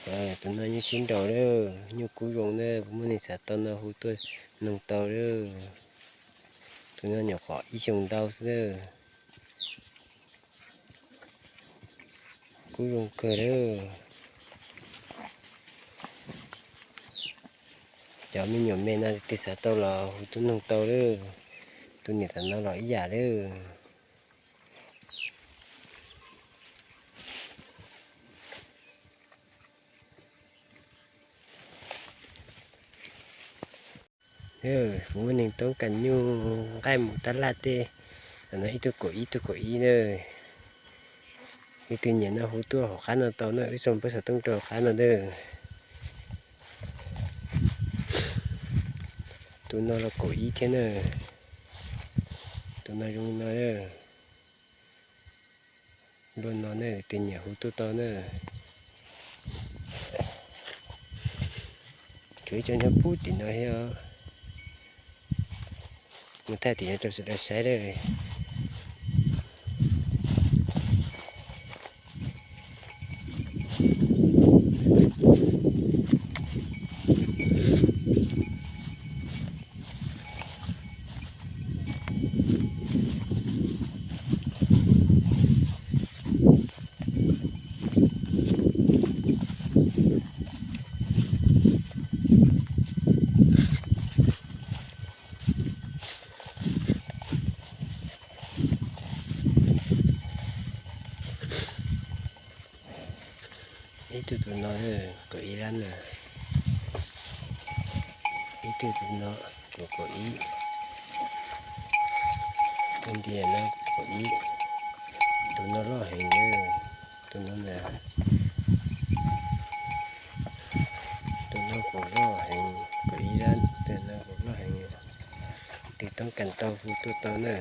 Tus no nyuj sib nraus lawm, nyuj kub zoo na, puas muaj neeg xav tau no hu tuaj noog tau lawm. Tus no nyuam qhuav ib xyoos ntau xwb na. Kub zoo kawg lawm. Cov me nyuam me no tus twg xav tau los hu tuaj noog tau lawm. Tus niam ntawm no los ib yam lawm. Kuv muaj neeg toob kas nyuj nqaij mus tab laj tej, ntawm no ib tug kaum ib tug kaum ib na. Leej twg nyiam no hu tuaj hauv qab no tau na, wb sau npawb xov tooj rau hauv qab no na. Tus no los kaum ib thiab na. Tus no zoo no na. Luaj no na, leej twg nyiam hu tuaj tau na. Tshuav ib co nyob pub tim no thiab. Mus thaij tim no rau sawv daws saib lawm. Ib tug tus no kaum ib lab na. Ib tug tus no kuj kaum ib. Tus ntiag no kaum ib. Tus no loj heev na. Tus no na, tus no kuj loj heev, kaum ib lab, tus no kuj loj heev. Leej twg toob kas tau hu tuaj tau na.